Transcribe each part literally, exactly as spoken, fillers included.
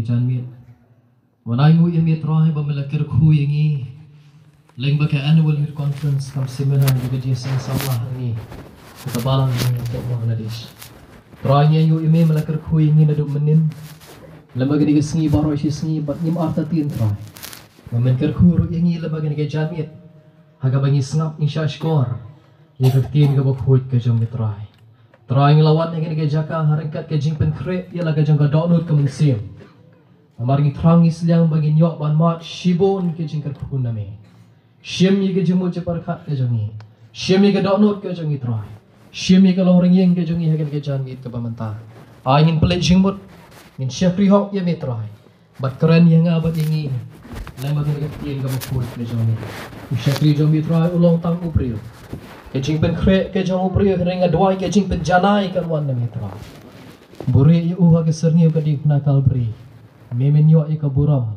Janmiet. Wat ai nguh ïa me Trai ba me la kyrkhu ïa ngi lyngba ka annual youth conference kam siminar ïa ka jingïaseng samla ha ngi. Kata balang ngi ha Bangladesh. Trai ngi ai nguh ïa me me la kyrkhu ïa ngi naduh mynnin. Lyngba kane ka sngi baroh shi sngi bad ngim artatien Trai. Ba men kyrkhu ruh ïa ngi lyngba kane ka janmiet. Ha kaba ngi sngap ngi shah shkor ïa ka ktien kaba khuid ka jong me Trai. Trai ngi la wan ha kane ka jaka ha ryngkat ka jingpynkhreh ïa la ka jong ka dohnud ka mynsiem. Namar ngi thrang ngi sliang ba ngin ïoh ban mad shibun ka jingkyrkhu na me. Shim ïa ka jingmut jingpyrkhat ka jong ngi. Shim ïa ka dohnud ka jong ngi Trai. Shim ïa ka long rynïeng ka jong ngi ha kane ka janmiet kaba mynta. Ai ngin pynleit jingmut. Ngin shakri hok ïa me Trai. Bad kren ïa nga bad ïa ngi. Lyngba kane ka ktien kaba khuid ka jong me. U shakri jong me Trai u long tang u briew. Ka jingpynkhreh ka jong u briew hynrei nga duwai ka jingpynjanai kan wan na me Trai. Buhrieh ïa u ha ka syrngiew ka diengphna Kalbari. Me men ïoh ïa ka burom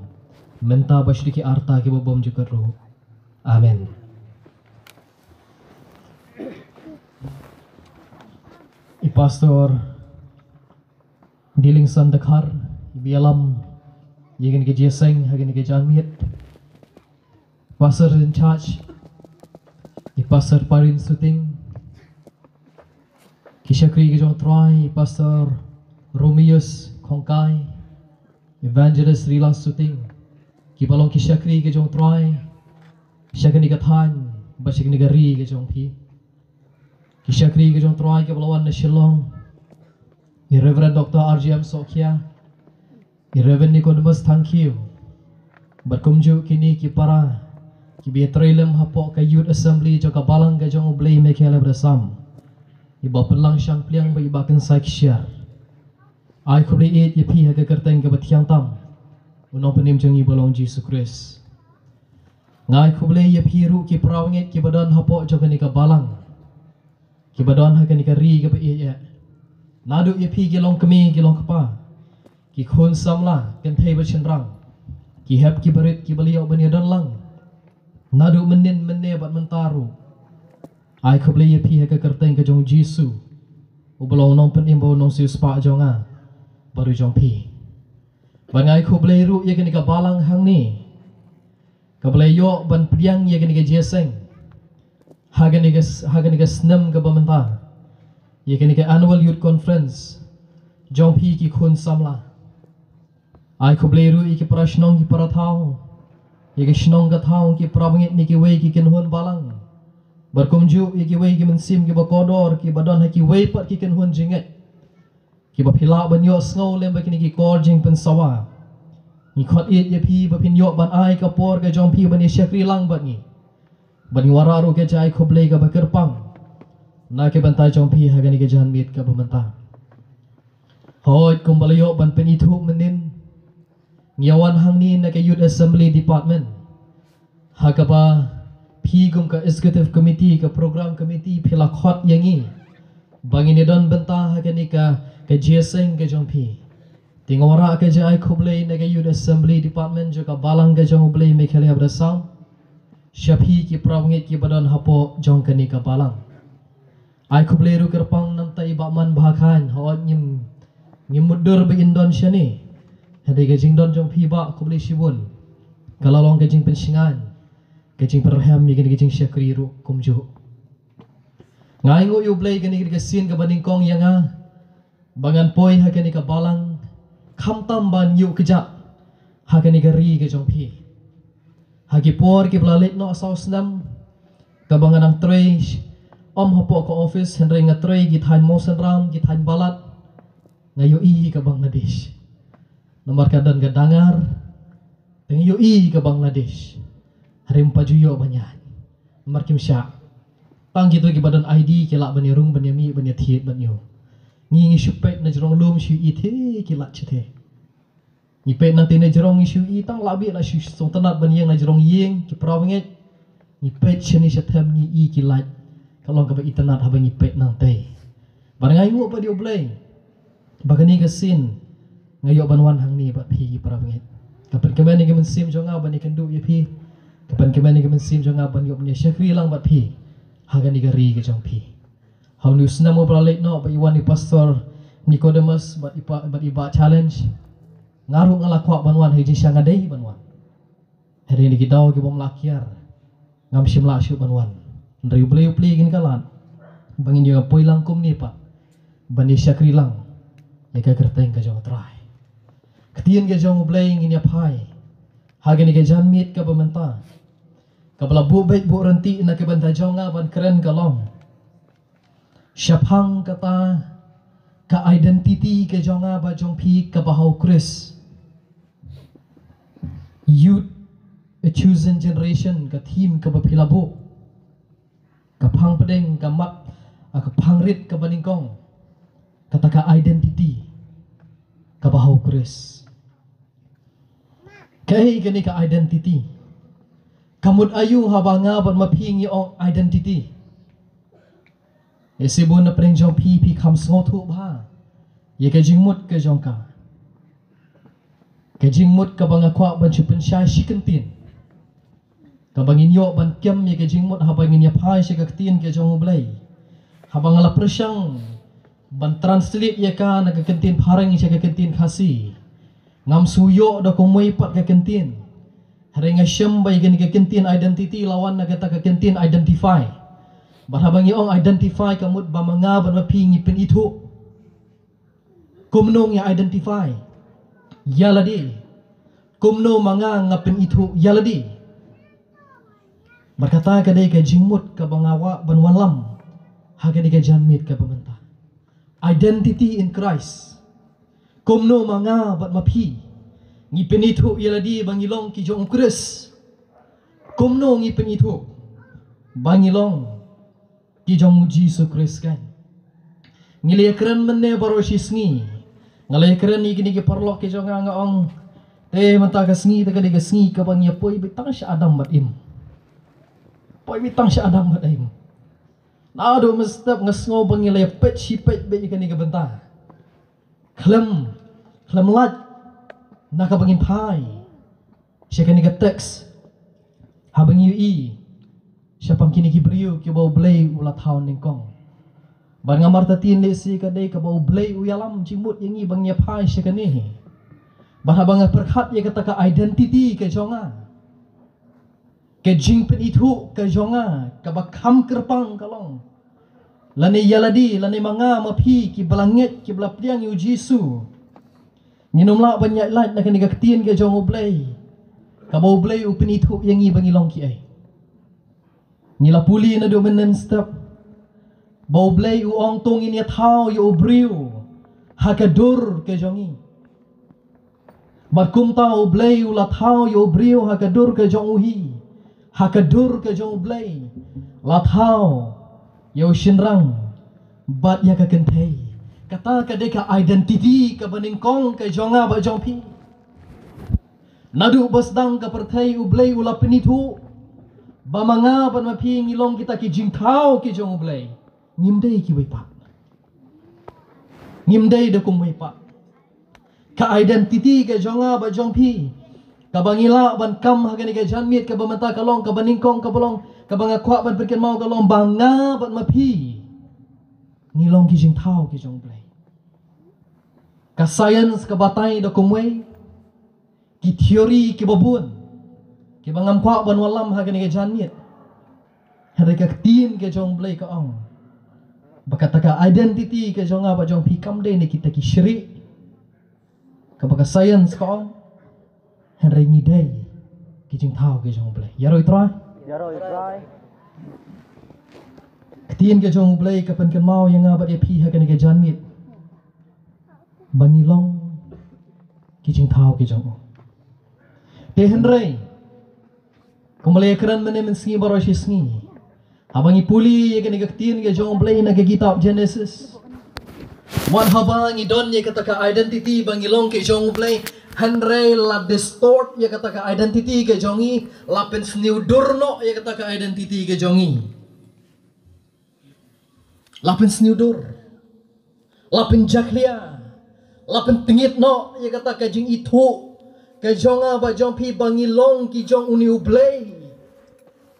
mynta bad sha ki arta kiba bymjukut ruh. Amen. I Pastor Dilingson Dkhar iba ïalam ïa kane ka jingïaseng ha kane ka janmiet. Pastor in charge, i Pastor Parin Suting, ki shakri ka jong Trai, i Pastor Romius Khongkai, Evangelist Rila Suting, kiba long ki shakri ka jong Trai sha kane ka thaiñ bad sha kane ka ri ka jong phi. Ki shakri ka jong Trai kiba la wan na Shillong, i Reverend Doctor R J M Sohkhia, i Reverend Nicodemus Thangkhiew, bad kumjuh kine ki para kiba ïatrei lem hapoh ka Youth Assembly jong ka Balang ka jong U Blei Meikhelabresam, iba pynlang shang pliang bad iba kynsai kshiar. Ai khublei ïeit ïa phi ha ka kyrteng kaba thiang tam U Nongpynim jong ngi ba long Jisu Khrist. Nga ai khublei ïa phi ruh ki para bangeit kiba don hapoh jong kane ka balang, kiba don ha kane ka ri kaba ïeit. Naduh ïa phi ki longkmie ki longkpa, ki khun samla kynthei bad shynrang, ki hep ki barit kiba la ïoh ban ïadon lang naduh mynnin mynne bad mynta ruh. Ai khublei ïa phi ha ka kyrteng ka jong U Jisu, uba long U Nongpynim bad U Nongsiewspah jong nga bad ruh jong phi. Bad nga ai khublei ruh ïa kane ka balang hangne, kaba la ïoh ban pdiang ïa kane ka jingïaseng ha kane ka, ha kane ka snem kaba mynta, ïa kane ka Annual Youth Conference jong phi ki khun samla. Ai khublei ruh ïa ki para shnong ki para thaw, ïa ki shnong ka thaw, ki para bangeit ne kiwei ki kynhun balang, bad kumjuh ïa kiwei ki mynsiem kiba kordor kiba don ha kiwei pat ki kynhun jingngeit, kiba phi lah ban ïohsngew lem bad kine ki kor jingpynsawa. Ngi khot ïeit ïa phi ba phin ïoh ban ai ka por ka jong phi ban ïa shakri lang bad ngi. Bad ngi wanrah ruh ka jingkhublei kaba kyrpang na ka bynta jong phi ha kane ka janmiet kaba mynta. Hooid, kumba la ïoh ban pynithuh mynnin, ngi ïa wan hangne na ka Youth Assembly Department, ha kaba phi kum ka Executive Committee, ka Program Committee, phi la khot ïa ngi ba ngin ïa don bynta ha kane ka, ka jingïaseng ka jong phi. Te nga wanrah ka jingkhublei na ka Youth Assembly Department jong ka balang ka jong U Blei Meikhelabresam sha phi ki para bangeit kiba don hapoh jong kane ka balang. Ai khublei ruh kyrpang namta i Bah Man Bah Khain, hooid ngim, ngim mutdur ba in don shane. Hynrei ka jingdon jong phi Bah, khublei shibun, ka la long ka jingpynshngaiñ, ka jingpynrhem ïa kane ka jingshakri ruh kumjuh. Nga ai nguh ïa U Blei kane ka sien kaba nyngkong ïa nga ba ngan poi ha kane ka balang, khamtam ban ïuh kjat ha kane ka ri ka jong phi. Ha ki por kiba la leit noh saw snem, kaba nga nang trei, ym hapoh ka office, hynrei nga trei ki thaiñ Mawsynram, ki thaiñ Balat, nga ïohi ka Bangladesh. Namar ka don ka dangar, te nga ïohi ka Bangladesh. Hynrei ym pat ju ïoh ban ïaid. Namar kim shah. Tang kito kiba don I D ki lah ban ïa rung, ban ïa mih, ban ïa thied bad ñu. Ngi ngi shu peit na jrong lum shu ïohi te ki lait shatei. Ngi peit nangtei na jrong ngi shu ïohi tang lah beit la shu sngewtynnat ban ïeng na jrong ïing ki para bangeit. Ngi peit shane shatei ngi ïohi ki lait. Ka long kaba itynnat haba ngi peit nangtei. Bad nga ai nguh pat ïa U Blei ba kane ka sien nga ïoh ban wan hangne bad phi ki para bangeit. Ka pynkmen ïa ka mynsiem jong nga ban ïakynduh ïa phi. Ka pynkmen ïa ka mynsiem jong nga ban ïoh ban ïa shakri lang bad phi ha kane ka ri ka jong phi. Ha une u snem uba la leit noh ba i wan i Pastor Nicodemus bad i pa, bad i Bah Challenge. Nga ruh nga la kwah ban wan, hei jingshisha nga dei ban wan. Hynrei na ki daw ki bym lah kiar, ngam shym lah shuh ban wan. Hynrei U Blei u plie ïa nga ka lad ba ngin ïoh poi lang kumne pat ban ïa shakri lang ïa ka kyrteng ka jong U Trai. Ktien ka jong U Blei ngin ïa phai ha kane ka janmiet kaba mynta, kaba la buh beit buh ryntih na ka bynta jong nga ban kren ka long shaphang kata ka identity ka jong nga bad jong phi kaba ha U Khrist. Youth, a chosen generation, ka theme kaba phi la buh. Ka phang pdeng, ka mat, ah, ka phang rit kaba nyngkong. Kata ka identity kaba ha U Khrist. Kaei kane ka identity? Ka mut aïu haba nga bad ma phi ngi ong identity? Ïa shibun na pdeng jong phi, phi kham sngewthuh bha ïa ka jingmut ka jong ka. Ka jingmut kaba nga kwah ban shu pynshai shi kyntien, kaba ngin ïoh ban kem ïa ka jingmut haba ngin ïa phai sha ka ktien ka jong U Blei. Haba nga la pyrshang ban translate ïa ka na ka kyntien Phareng sha ka kyntien Khasi, ngam shu ïoh da kumwei pat ka kyntien. Hynrei nga shem ba ïa kane ka kyntien identity la wan na kata ka kyntien identify. Bad haba ngi ong identify, ka mut ba ma nga bad ma phi ngi pynithuh. Kumno ngi identify ïa lade? Kumno ma nga nga pynithuh ïa lade? Bad kata ka dei ka jingmut kaba nga kwah ban wanlam ha kane ka janmiet kaba mynta. Identity in Christ. Kumno ma nga bad ma phi ngi pynithuh ïa lade ba ngi long ki jong U Khrist? Kumno ngi pynithuh ba ngi long ki jong U Jisu Khrist kan? Ngi la ïakren mynne baroh shi sngi. Nga la ïakren ïa kine ki paralok ki jong nga, nga ong, te mynta ka sngi te ka dei ka sngi kaba ngi ïa poi beit tang sha Adam bad Im. Poi beit tang sha Adam bad Im. Naduh mynstep nga sngew ba ngi la ïa peit shi peit beit ïa kane ka bynta. Khlem, khlem lait na kaba ngin phai sha kane ka text, haba ngi ïohi shaphang kine ki briew kiba U Blei u la thaw nyngkong. Bad nga martatien lehse ka dei kaba U Blei u ïalam jingmut ïa ngi ba ngin ïa phai sha kane. Bad haba nga pyrkhat ïa kata ka identity ka jong nga, ka jingpynithuh ka jong nga kaba kham kyrpang ka long, lane ïa lade, lane ma nga ma phi kiba la ngeit, kiba la pdiang ïa U Jisu, ngin ym lah ban ïaid lait na kane ka ktien ka jong U Blei, kaba U Blei u pynithuh ïa ngi ba ngi long kiei. Ngi la pule naduh mynstep ba U Blei u ong to ngin ïa thaw ïa u briew ha ka dur ka jong ngi. Bad kumta U Blei u la thaw ïa u briew ha ka dur ka jong u hi, ha ka dur ka jong U Blei, la thaw ïa u shynrang bad ïa ka kynthei. Kata ka dei ka identity kaba nyngkong ka jong nga bad jong phi. Naduh ba sdang ka pyrthei U Blei u la pynithuh ba ma nga bad ma phi ngi long kita ki jingthaw ki jong U Blei. Ngim dei kiwei pat. Ngim dei da kumwei pat. Ka identity ka jong nga bad jong phi, kaba ngi lah ban kam ha kane ka janmiet kaba mynta ka long, kaba nyngkong kaba long, kaba nga kwah ban pynkynmaw ka long ba nga bad ma phi ngi long ki jingthaw ki jong U Blei. Ka science ka batai da kumwei, ki theory kiba bun kiba ngam kwah ban wallam ha kane ka janmiet. Hynrei ka ktien ka jong U Blei ka ong ba kata ka identity ka jong nga bad jong phi kam dei na kita ki shrieh kaba ka science ka ong. Hynrei ngi dei ki jingthaw ki jong U Blei. Ïaroh Trai. Ïaroh Trai. Ktien ka jong U Blei ka pynkynmaw ïa nga bad ïa phi ha kane ka janmiet ba ngi long ki jingthaw ki jong U. Te hynrei kumba la ïakren mynne mynsngi baroh shi sngi, haba ngi pule ïa kane ka ktien ka jong U Blei na ka kitab Genesis, wat haba ngi don ïa kata ka identity ba ngi long ki jong U Blei, hynrei la distort ïa kata ka identity ka jong ngi, la pynsniew dur noh ïa kata ka identity ka jong ngi. La pynsniew dur, la pynjakhlia, la pyntngit noh ïa kata ka jingithuh ka jong nga bad jong phi ba ngi long ki jong une U Blei.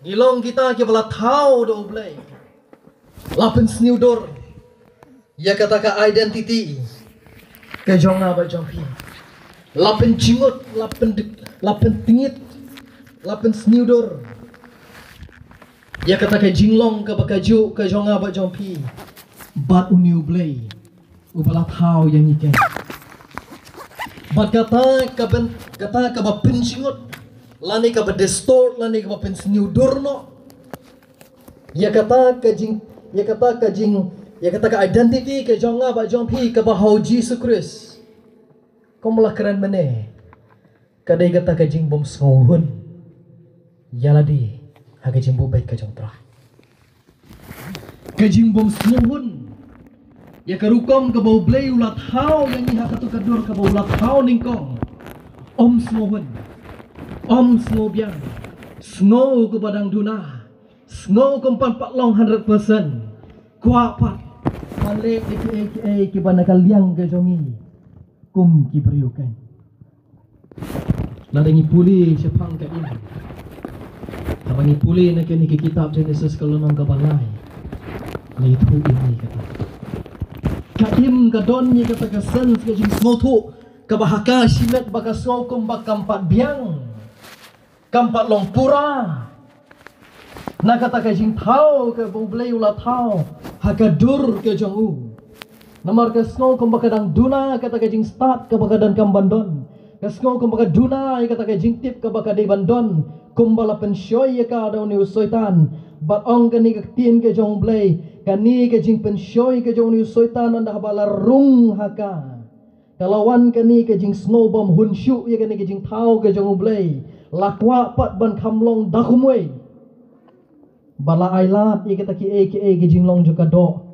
Ngi long kita kiba la thaw da U Blei. La pynsniew dur ïa kata ka identity ka jong nga bad jong phi. La pynjngut, la pyn, la pyntngit, la pynsniewdur ïa kata ka jinglong kaba kajuh ka jong nga bad jong phi bad une U Blei uba la thaw ïa ngi keiñ. Bad kata ka pyn, kata kaba pynjngut, lane kaba distort, lane kaba pynsniewdur noh ïa kata ka jing, ïa kata ka jing, ïa kata ka identity ka jong nga bad jong phi kaba ha U Jisu Khrist. Kum la kren mynne, ka dei kata ka jingbymsngewhun ïa lade ha ka jingbubeit ka jong U Trai. Ka jingbymsngewhun ïa ka rukom kaba U Blei u la thaw ïa ngi ha kato ka dur kaba u la thaw nyngkong. Ym sngewhun, ym sngewbiang, sngew kaba dang duna, sngew kum pat pat long hundred percent. Kwah pat ban leh ïa kiei kiei kiba na ka liang ka jong ngi kum ki briew keiñ. Lada ngi pule shaphang ka im, haba ngi pule na kane ka kitab Genesis ka lynnong kaba lai, la ïathuh ïa ngi kata. Ka im ka don ïa kata ka sense ka jingsngewthuh kaba ha ka shimet ba ka sngew kumba kam pat biang, kam pat long pura na kata ka jingthaw kaba U Blei u la thaw ha ka dur ka jong u. Namar ka sngew kumba ka dang duna kata ka jingstad kaba ka donkam ban don. Ka sngew kumba ka duna ïa kata ka jingtip kaba ka dei ban don, kumba la pynshoi ïa ka da une u Soitan. Bad ong kane ka ktien ka jong U Blei, kane ka jingpynshoi ka jong une u Soitan ynda haba la rung ha ka, ka la wan kane ka jingsngew bymhun shuh ïa kane ka jingthaw ka jong U Blei. La kwah pat ban kham long da kumwei. Ba la ailad ïa kata kiei kiei ka jinglong jong ka doh,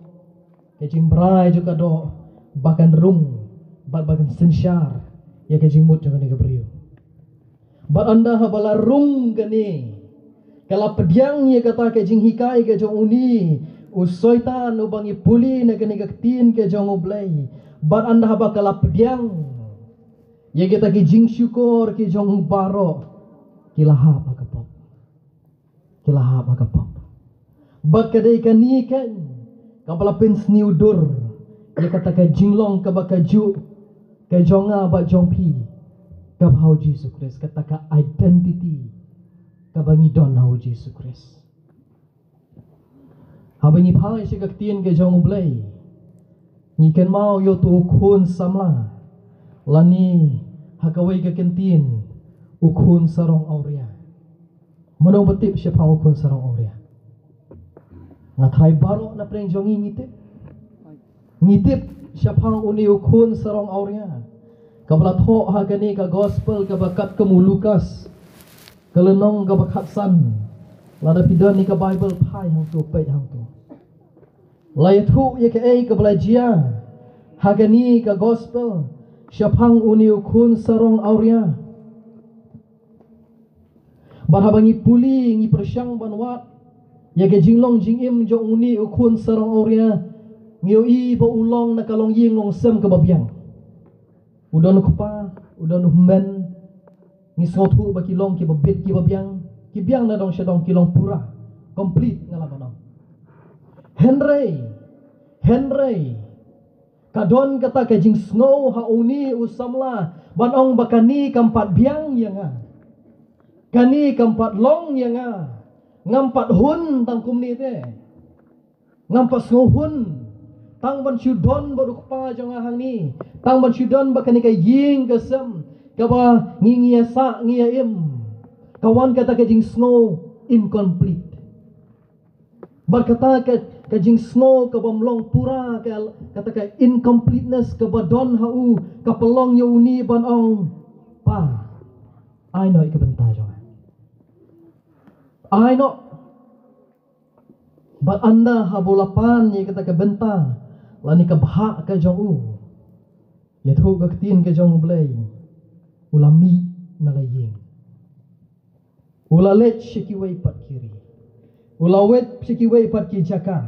ka jingbrai jong ka doh, ba kan rung bad ba kan synshar ïa ka jingmut jong kane ka briew. Bad ynda haba la rung kane, ka la pdiang ïa kata ka jinghikai ka jong une u Soitan uba ngi pule na kane ka ktien ka jong U Blei. Bad ynda haba ka la pdiang ïa kita ki jingshukor ki jong u baroh, ki la hap ha ka pop. Ki la hap ha ka pop. Bad ka dei kane keiñ kaba la pynsniewdur ïa kata ka jinglong kaba kajuh ka jong nga bad jong phi kaba ha U Jisu Khrist, kata ka identity kaba ngi don ha U Jisu Khrist. Haba ngi phai sha ka ktien ka jong U Blei, ngi kynmaw ïa uto u khun samla, lane ha kawei ka kyntien, u khun sarong awria. Mano ba tip shaphang u khun sarong awria? Nga tharai baroh na pdeng jong ngi ngi tip. Ngi tip shaphang une u khun sarong awria, kaba la thoh ha kane ka gospel kaba katkum u Lukas, ka lynnong kaba khatsan. Lada phi don ïa ka Baibl, phai hangto, peit hangto. La ïathuh ïa kaei kaba la jia ha kane ka gospel shaphang une u khun sarong awria. Bad haba ngi pule, ngi pyrshang ban wad ïa ka jinglong jingim jong une u khun sarong awria, ngi ïohi ba u long na ka longïing longsem kaba biang. U don u kpa, u don u hynmen. Ngi sngewthuh ba ki long kiba bit kiba biang, ki biang na dong sha dong, ki long pura, complete nga lah ban ong. Hynrei, hynrei ka don kata ka jingsngew ha une u samla ban ong ba kane kam pat biang ïa nga. Kane kam pat long ïa nga. Ngam pat hun tang kumne te. Ngam pat sngewhun tang ban shu don bad u kpa jong nga hangne, tang ban shu don bad kane ka ïing ka sem kaba ngi, ngi ïa sah, ngi ïa im. Ka wan kata ka jingsngew incomplete. Bad kata ka, ka jingsngew kabym long pura, ka, kata ka incompleteness kaba don ha u, ka pynlong ïa une ban ong, pa, ai noh ïa ka bynta jong nga. Ai noh. Bad ynda haba u la pan ïa kata ka bynta lane ka bhah ka jong u, ïathuh ka ktien ka jong U Blei, u la mih na la ïing. U la leit sha kiwei pat ki ri. U la wit sha kiwei pat ki jaka.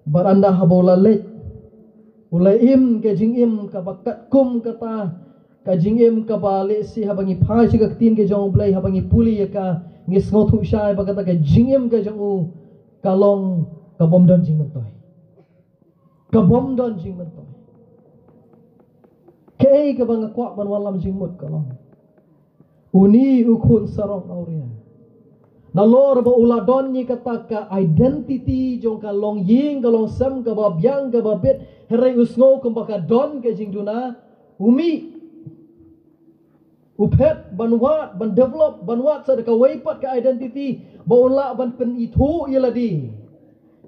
Bad ynda haba u la leit, u la im ka jingim kaba katkum kata ka jingim kaba lehse haba ngi phai sha ka ktien ka jong U Blei, haba ngi pule ïa ka, ngi sngewthuh shai ba kata ka jingim ka jong u ka long kabym don jingmyntoi. Kabym don jingmyntoi. Kaei kaba nga kwah ban wallam jingmut ka long, uni u khun sarong awria, nalor ba u la don ïa kata ka identity jong ka longïing ka longsem kaba biang kaba bit, hynrei u sngew kumba ka don ka jingduna, u mih, u phet ban wad, ban develop, ban wad sa da kawei pat ka identity ba un lah ban pynithuh ïa lade.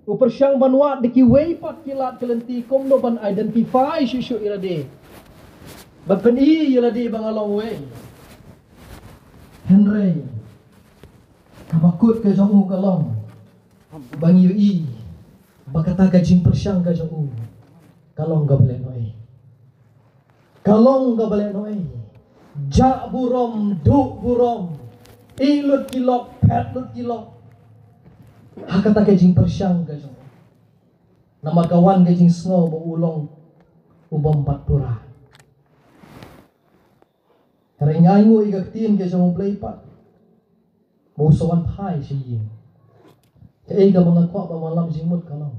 U pyrshang ban wad da kiwei pat ki lad ki lynti kumno ban identify shuh shuh ïa lade, ban pyni ïa lade ba nga long uwei. Hynrei kaba kut ka jong u ka long ba ngi ïohi ba kata ka jingpyrshang ka jong u ka long kaba lehnohei. Ka long kaba lehnohei. Jah burom, duh burom, ïeh lut ki lok, phet lut ki lok ha kata ka jingpyrshang ka jong u. Namar ka wan ka jingsngew ba u long u bym pat pura. Hynrei nga ainguh ïa ka ktien ka jong U Blei pat ba u sa wan phai sha ïing. Kaei kaba nga kwah ban wallam jingmut ka long,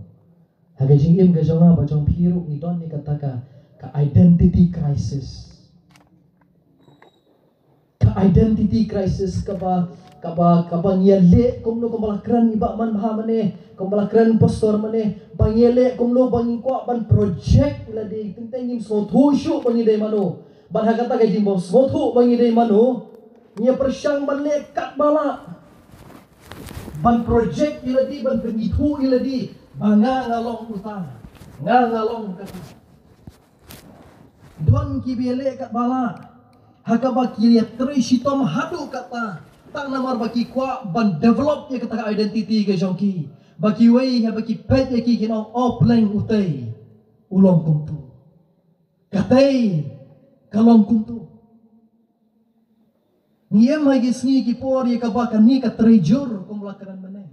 ha ka jingim ka jong nga bad jong phi ruh ngi don ïa kata ka, ka identity crisis. Ka identity crisis kaba, kaba, kaba ngi ïaleh kumno kumba la kren i Bah Manbha mane, kumba la kren Pastor mane, ba ngi ïaleh kumno ba ngi kwah ban project ïa lade, teng teng ngim sngewthuh shuh ba ngi dei mano. Bad ha kata ka jingbym sngewthuh ba ngi dei mano, ngi ïa pyrshang ban leh katba lah ban project ïa lade, ban pynithuh ïa lade ba nga nga long uta, nga nga long kata. Don kiba ïaleh katba lah ha kaba ki ïatrei shitom haduh katta, tang namar ba ki kwah ban develop ïa kata ka identity ka jong ki, ba kiwei haba ki peit ïa ki kin ong, "O pleng, utei u long kumtu, katei ka long kumtu." Ngi im ha ki sngi ki por ïa kaba kane ka trei jur kum la kren mynne,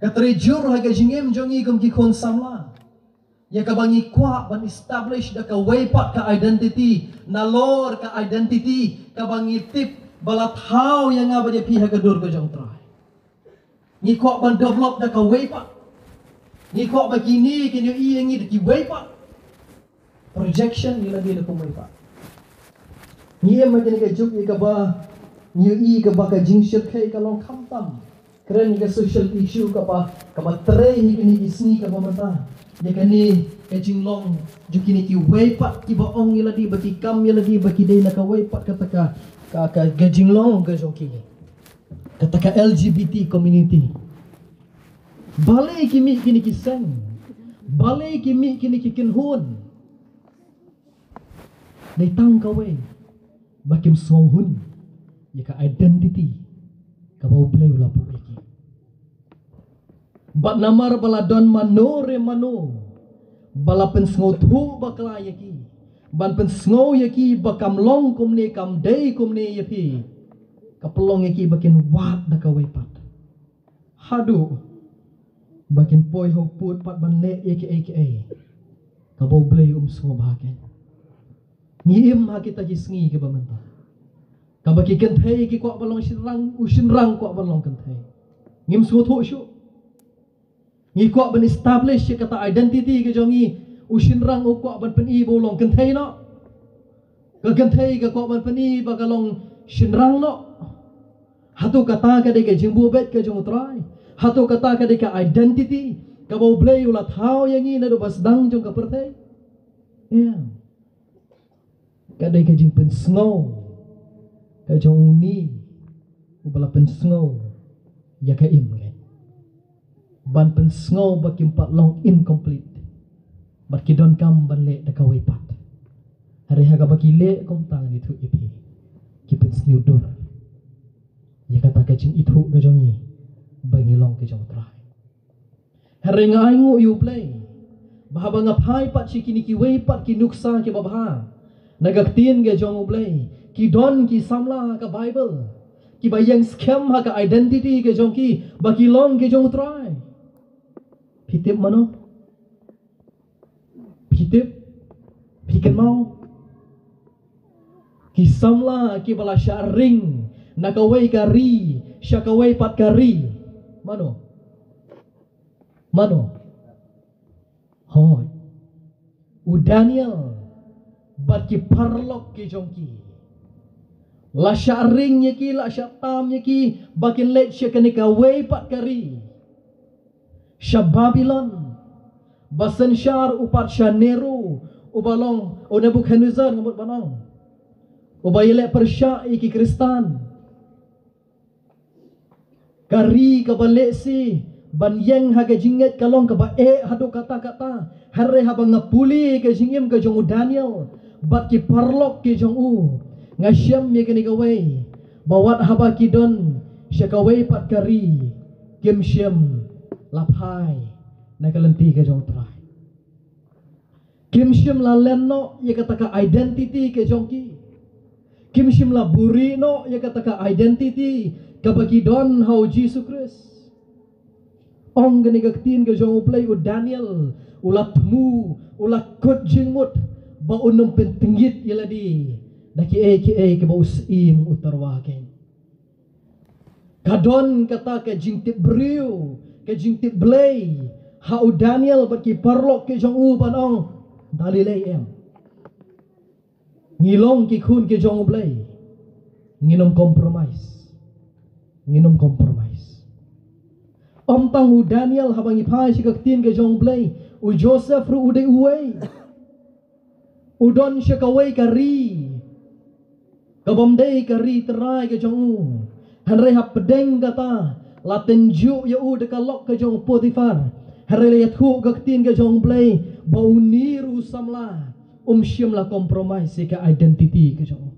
ka trei jur ha ka jingim jong ngi kum ki khun samla, ïa kaba ngi kwah ban establish da kawei pat ka identity, nalor ka identity kaba ngi tip ba la thaw ïa nga bad ïa phi ha ka dur ka jong U Trai. Ngi kwah ban develop da kawei pat. Ngi kwah ba kine kin ïohi ïa ngi da kiwei pat. Projection ïa lade da kumwei pat. Ngi im ha kane ka juk ïa kaba ngi ïohi kaba ka jingshyrkhei ka long khamtam. Kren ïa ka social issue kaba, kaba trei ha kine ki sngi kaba mynta. Ïa kane ka jinglong jong kine kiwei pat kiba ong ïa lade ba ki kam ïa lade ba ki dei na kawei pat kata ka, ka, ka, ka jinglong ka jong ki, kata ka L G B T community. Balei ki mih kine ki seng, balei ki mih kine ki kynhun? Dei tang kawei, ba kim sngewhun ïa ka identity kaba U Blei u la buh ïa ki. Bad namar ba la don mano re mano ba la pynsngewthuh bakla ïa ki, ban pynsngew ïa ki ba kam long kumne, kam dei kumne ïa phi, ka pynlong ïa ki ba kin wad da kawei pat, haduh ba kin poi ha u pud pat ban leh ïa kiei kiei kaba U Blei um sngewbha kein. Ngi im ha kita ki sngi kiba mynta, kaba ki kynthei ki kwah ban long shynrang, u shynrang kwah ban long kynthei. Ngim sngewthuh shuh. Ngi kwah ban establish ïa kata identity ka jong ngi. U shynrang u kwah ban pyni ba u long kynthei noh, ka kynthei ka kwah ban pyni ba ka long shynrang noh. Hato kata ka dei ka jingbuh beit ka jong U Trai? Hato kata ka dei ka identity kaba U Blei u la thaw ïa ngi naduh ba sdang jong ka pyrthei? Ïa, ka dei ka jingpynsngew ka jong une uba la pynsngew ïa ka im kein, ban pynsngew ba kim pat long incomplete, bad ki donkam ban leh da kawei pat. Hynrei ha kaba ki leh kumta, ngan ïathuh ïa phi, ki pynsniew dur ïa kata ka jingithuh ka jong ngi ba ngi long ka jong U Trai. Hynrei nga ainguh ïa U Blei ba haba nga phai pat sha kine kiwei pat ki nuksa kiba bha na ka ktien ka jong U Blei, ki don ki samla ha ka Baibl kiba ïeng skhem ha ka identity ka jong ki ba ki long ki jong U Trai. Phi tip mano? Phi tip? Phi kynmaw? Ki samla kiba la shah ring na kawei ka ri sha kawei pat ka ri. Mano? Mano? Hooid, u Daniel bad ki paralok ki jong ki. La shah ring ïa ki, la shah tam ïa ki ba kin leit sha kane kawei pat ka ri, sha Babilon, ba synshar u pat sha Nero, uba long u Nebukhadnessar, nga mut ban ong, uba ïaleh pyrshah ïa ki Khristan. Ka ri kaba lehse ban ïeng ha ka jingngeit ka long kaba eh haduh katta katta. Hynrei haba nga pule ka jingim ka jong u Daniel bad ki paralok ki jong u, nga shem ïa kane kawei, ba wat haba ki don sha kawei pat ka ri, kim shym la phai na ka lynti ka jong u Trai. Kim shym la len noh ïa kata ka identity ka jong ki. Kim shym la buhrieh noh ïa kata ka identity kaba ki don ha u Jisu Khrist. Ong kane ka ktien ka jong u Blei, u Daniel u la thmu, u la kut jingmut ba un ym pyntngit ïa lade da kiei kiei kiba u Syiem u tyrwa kein. Ka don kata ka jingtip briew, ka jingtip Blei ha u Daniel bad ki paralok ki jong u ban ong, da lei lei em, ngi long ki khun ki jong u Blei, ngin ym compromise. Ngin ym compromise. Ym tang u Daniel, haba ngi phai sha ka ktien ka jong u Blei, u Joseph ruh u dei uwei. U don sha kawei ka ri kabym dei ka ri trai ka jong u. Hynrei hapdeng kata, la tynjuh ïa u da ka lok ka jong u Potiphar. Hynrei la ïathuh ka ktien ka jong u Blei ba une ruh u samla um shym la compromise ïa ka identity ka jong u.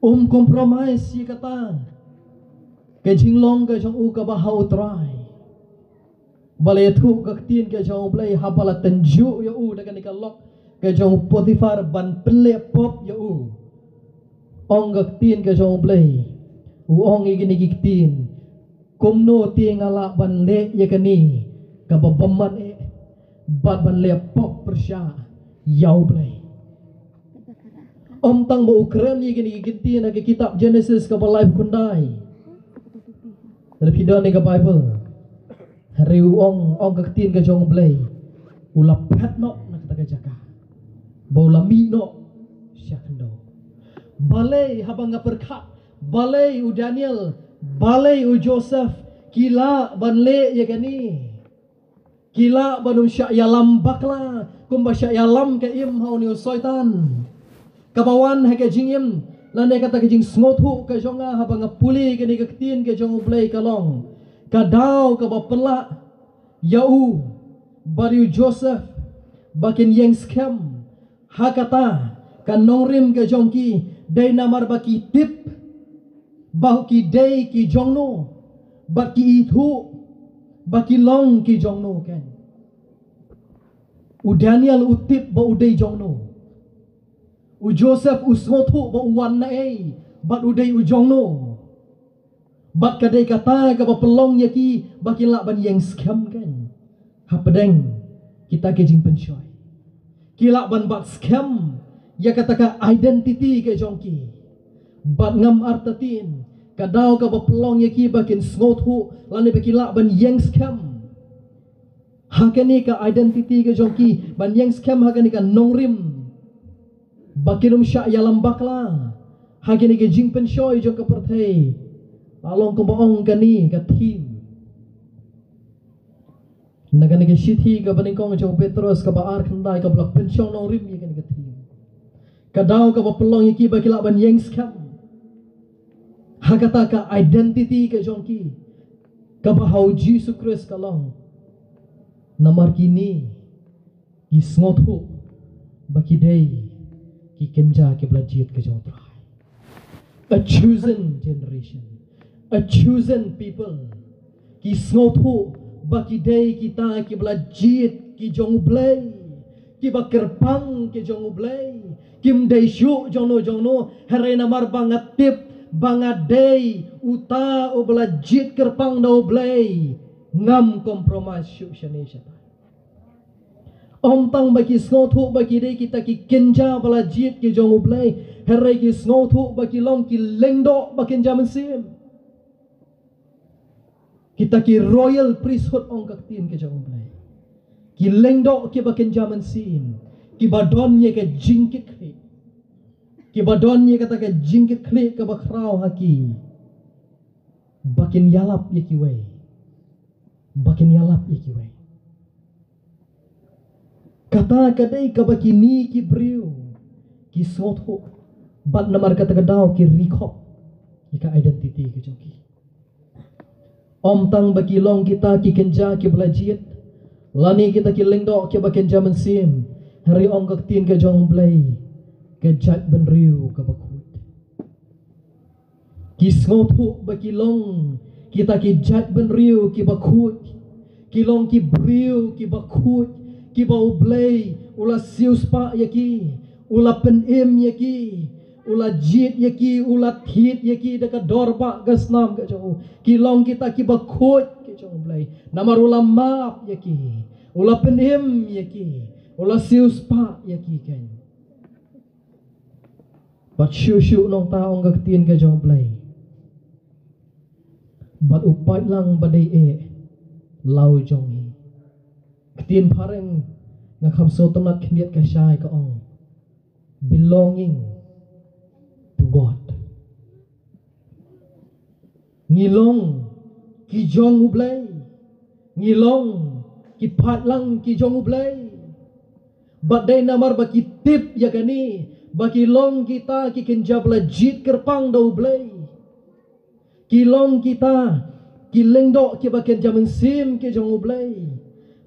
Um compromise ïa kata ka jinglong ka jong u kaba ha u Trai. Ba la ïathuh ka ktien ka jong u Blei, haba la tynjuh ïa u da kane ka lok ka jong u Potiphar ban pynleh pop ïa u. Ong ka ktien ka jong u Blei, u ong ïa kine ki ktien: Kumno te nga lah ban leh ïa kane kaba bymman eh, bad ban leh pop pyrshah ïa u Blei? Ym tang ba u kren ïa kine ki ktien ha ka kitab Genesis kaba laiphew khyndai, lada phi don ïa ka Baibl, hynrei u ong, ong ka ktien ka jong u Blei, u la phet noh na kata ka jaka, ba u la mih noh sha khyndew. Balei, haba nga pyrkhat, balei u Daniel, balei u Joseph ki lah ban leh ïa kane? Ki lah ban ym shah ïalam bakla kumba shah ïalam ka im ha une u Soitan, kaba wan ha ka jingim lane kata ka jingsngewthuh ka jong nga haba nga pule kane ka ktien ka jong u Blei. Ka long ka daw kaba pynlah ïa u bad ïa u Joseph ba kin ïeng skhem ha kata ka nongrim ka jong ki, dei namar ba ki tip ba ki dei ki jongno, bad ki ithuh ba ki long ki jongno kein. U Daniel u tip ba u dei jongno. U Joseph u sngewthuh ba u wan naei bad u dei u jongno. Bad ka dei kata kaba pynlong ïa ki ba ki lah ban ïeng skhem kein hapdeng kita ki jingpynshoi. Ki lah ban bat skhem ïa kata ka identity ka jong ki. Bad ngam artatien, ka daw kaba pynlong ïa ki ba kin sngewthuh lane ba ki lah ban ïeng skhem ha kane ka identity ka jong ki, ban ïeng skhem ha kane ka nongrim, ba kin ym shah ïalam bakla ha kane ka jingpynshoi jong ka pyrthei. La long kumba ong kane ka theme na kane ka shithi kaba nyngkong jong u Petros kaba ar khyndai, kaba la pynshong nongrim ïa kane ka theme. Ka daw kaba pynlong ïa ki ba ki lah ban ïeng skhem ha kata ka identity ka jong ki kaba ha u Jisu Khrist ka long. Namar kine ki sngewthuh ba ki dei ki kynja kiba la jied ka jong u Trai. A chosen generation, a chosen people. Ki sngewthuh ba ki dei kita kiba la jied ki jong u Blei, kiba kyrpang ki jong u Blei. Kim dei shuh jongno jongno, hynrei namar ba nga tip ba nga dei uta uba la jied kyrpang da u Blei, ngam compromise shuh shane shatai. Ym tang ba ki sngewthuh ba ki dei kita ki kynja ba la jied ki jong u Blei, hynrei ki sngewthuh ba ki long ki lyngdoh ba kynja mynsiem. Kita ki royal priesthood, ong ka ktien ka jong u Blei. Ki lyngdoh kiba kynja mynsiem. Kiba don ïa ka jingkitkhlieh. Kiba don ïa kata ka jingkitkhlieh kaba khraw ha ki. Ba kin ïalap ïa kiwei. Ba kin ïalap ïa kiwei. Kata ka dei kaba kine ki briew ki sngewthuh. Bad namar kata ka daw ki ri khop ïa ka identity ka jong ki. Ym tang ba ki long kita ki kynja kiba la jied, lane kita ki lyngdoh kiba kynja mynsiem, hynrei ong ka ktien ka jong U Blei, ka jaitbynriew kaba khuid. Ki sngewthuh ba ki long kita ki jaitbynriew kiba khuid. Ki long ki briew kiba khuid, kiba U Blei u la siewspah ïa ki, u la pynim ïa ki, u la jied ïa ki, u la thied ïa ki da ka dorbah ka snam ka jong u. Ki long kita kiba khuid ki jong U Blei. Namar u la map ïa ki, u la pynim ïa ki, u la siewspah ïa ki keiñ. Bad shuh shuh nangta ong ka ktien ka jong U Blei, bad u pait lang ba dei eh la u jong ngi. Ktien phareng nga kham sngewtynnat khyndiat ka shai ka ong, belonging to God. Ngi long ki jong U Blei. Ngi long ki pait lang ki jong U Blei. Bad dei namar ba ki tip ïa kane, ba ki long kita ki kynja ba la jied kyrpang da U Blei. Ki long kita ki lyngdoh kiba kynja mynsiem ki jong U Blei.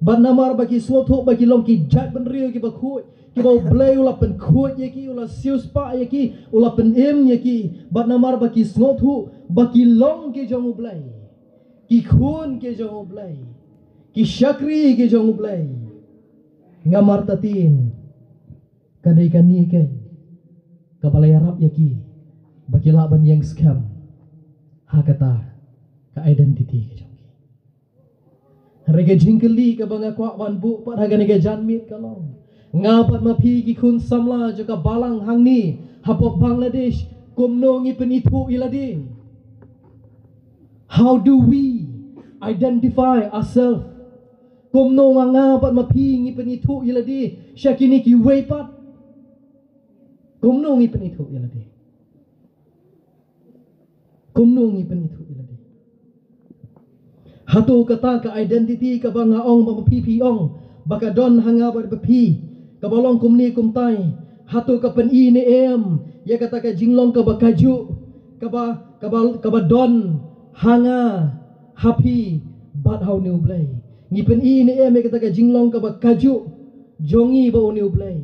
Bad namar ba ki sngewthuh ba ki long ki jaitbynriew kiba khuid, kiba U Blei u la pynkhuid ïa ki, u la siewspah ïa ki, u la pynim ïa ki. Bad namar ba ki sngewthuh ba ki long ki jong U Blei, ki khun ki jong U Blei, ki shakri ki jong U Blei. Nga martatien, ka dei kane keiñ kaba la ïarap ïa ki ba ki lah ban ïeng skhem ha kata ka identity ka jong ki. Hynrei ka jingkylli kaba nga kwah ban buh pat ha kane ka janmiet ka long, nga bad ma phi ki khun samla jong ka balang hangne hapoh Bangladesh, kumno ngi pynithuh ïa lade? How do we identify ourselves? Kumno nga, nga bad ma phi ngi pynithuh ïa lade sha kine kiwei pat? Kumno ngi pynithuh ïa lade? Kumno ngi pynithuh ïa lade? Hato kata ka identity kaba nga ong bad ma phi, phi ong ba ka don ha nga bad ma phi, kaba long kumne kumtai, hato ka pyni ne em ïa kata ka jinglong kaba kajuh kaba, kaba, kaba don ha nga, ha phi bad ha une U Blei? Ngi pyni ne em ïa kata ka jinglong kaba kajuh jong ngi bad une U Blei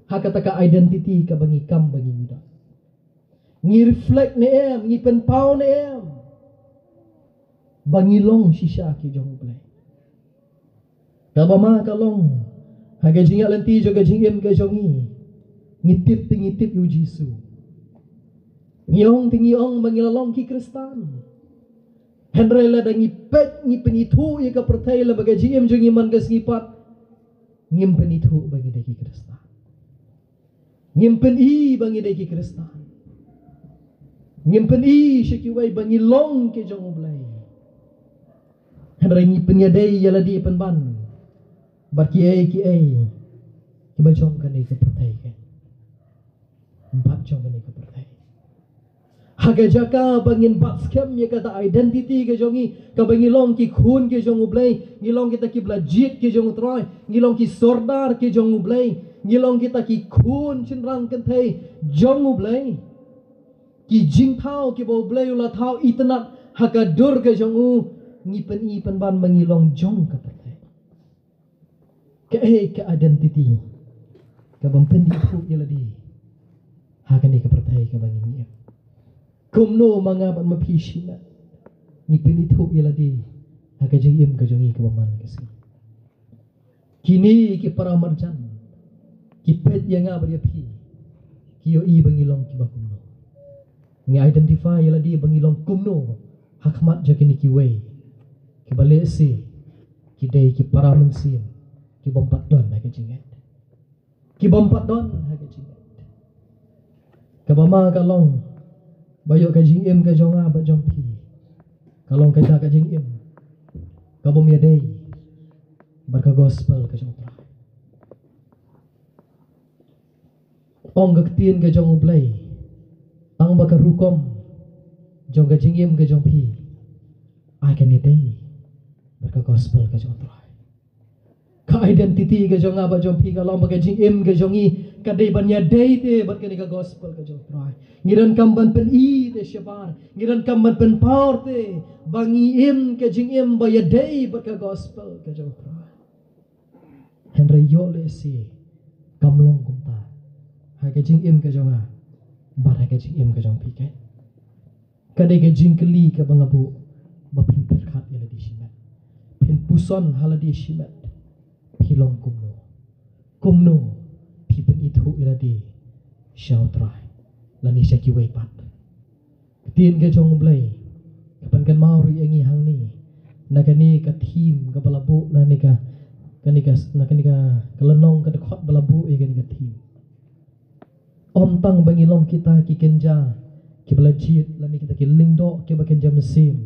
ha kata ka identity kaba ngi kam ba ngi don? Ngi reflect ne em, ngi pynpaw ne em ba ngi long shisha ki jong U Blei? Kaba ma ka long, ha ka jingïaid lynti jong ka jingim ka jong ngi, ngi tip te ngi tip ïa U Jisu. Ngi ong te ngi ong ba ngi la long ki Khristan. Hynrei lada ngi peit, ngi pynithuh ïa ka pyrthei, lada ka jingim jong ngi man ka sngi pat, ngim pynithuh ba ngi dei ki Khristan. Ngim pyni ba ngi dei ki Khristan. Ngim pyni sha kiwei ba ngi long ki jong U Blei. Hynrei ngi pynïadei ïa lade pynban bad kiei kiei kiba jong kane ka pyrthei, keiñ bad jong kane ka pyrthei. Ha ka jaka ba ngin bat skhem ïa kata identity ka jong ngi, kaba ngi long ki khun ki jong U Blei, ngi long kita kiba la jied ki jong U Trai, ngi long ki sordar ki jong U Blei, ngi long kita ki khun shynrang kynthei jong U Blei, ki jingthaw kiba U Blei u la thaw itynnad ha ka dur ka jong u, ngi pyni pynban ba ngi long jong ka pyrthei. Kaei ka identity kaban pynithuh ïa lade ha kane ka pyrthei kaba ngi im? Kumno ma nga bad ma phi shimet ngi pynithuh ïa lade ha ka jingim ka jong ngi kaba man ka sngi? Kine ki para marjan ki peit ïa nga bad ïa phi, ki ïohi ba ngi long kiba kumno? Ngi identify ïa lade ba ngi long kumno ha khmat jong kine kiwei kiba lehse ki dei ki para mynsiem kibym pat don ha ka jingngeit? Kibym pat don ha ka jingngeit. Kaba ma ka long ba ïoh ka jingim ka jong nga bad jong phi ka long kata ka jingim kabym ïadei bad ka gospel ka jong U Trai. Ong ka ktien ka jong U Blei, tang ba ka rukom jong ka jingim ka jong phi, ai kane dei bad ka gospel ka jong U Trai. Ka identity ka jong nga bad jong phi ka long ba ka jingim ka jong ngi ka dei ban ïadei te bad kane ka gospel ka jong U Trai. Ngi donkam ban pyni te shabar, ngi donkam ban pynpaw te ba ngi im ka jingim ba ïadei bad ka gospel ka jong U Trai. Hynrei ïoh lehse kam long kumta ha ka jingim ka jong nga bad ha ka jingim ka jong phi. Ka dei ka jingkylli kaba nga buh ba phin pyrkhat ïa lade shimet, phin puson ha lade shimet. Phi long kumno? Kumno phi pynithuh ïa lade sha U Trai lane sha kiwei pat? Ktien ka jong U Blei ka pynkynmaw ruh ïa ngi hangne na kane ka theme kaba la buh, na kane ka, kane ka, na kane ka, ka lynnong ka dkhot ba la buh ïa kane ka theme. Ym tang ba ngi long kita ki kynja kiba la jied, lane kita ki lyngdoh kiba kynja mynsiem,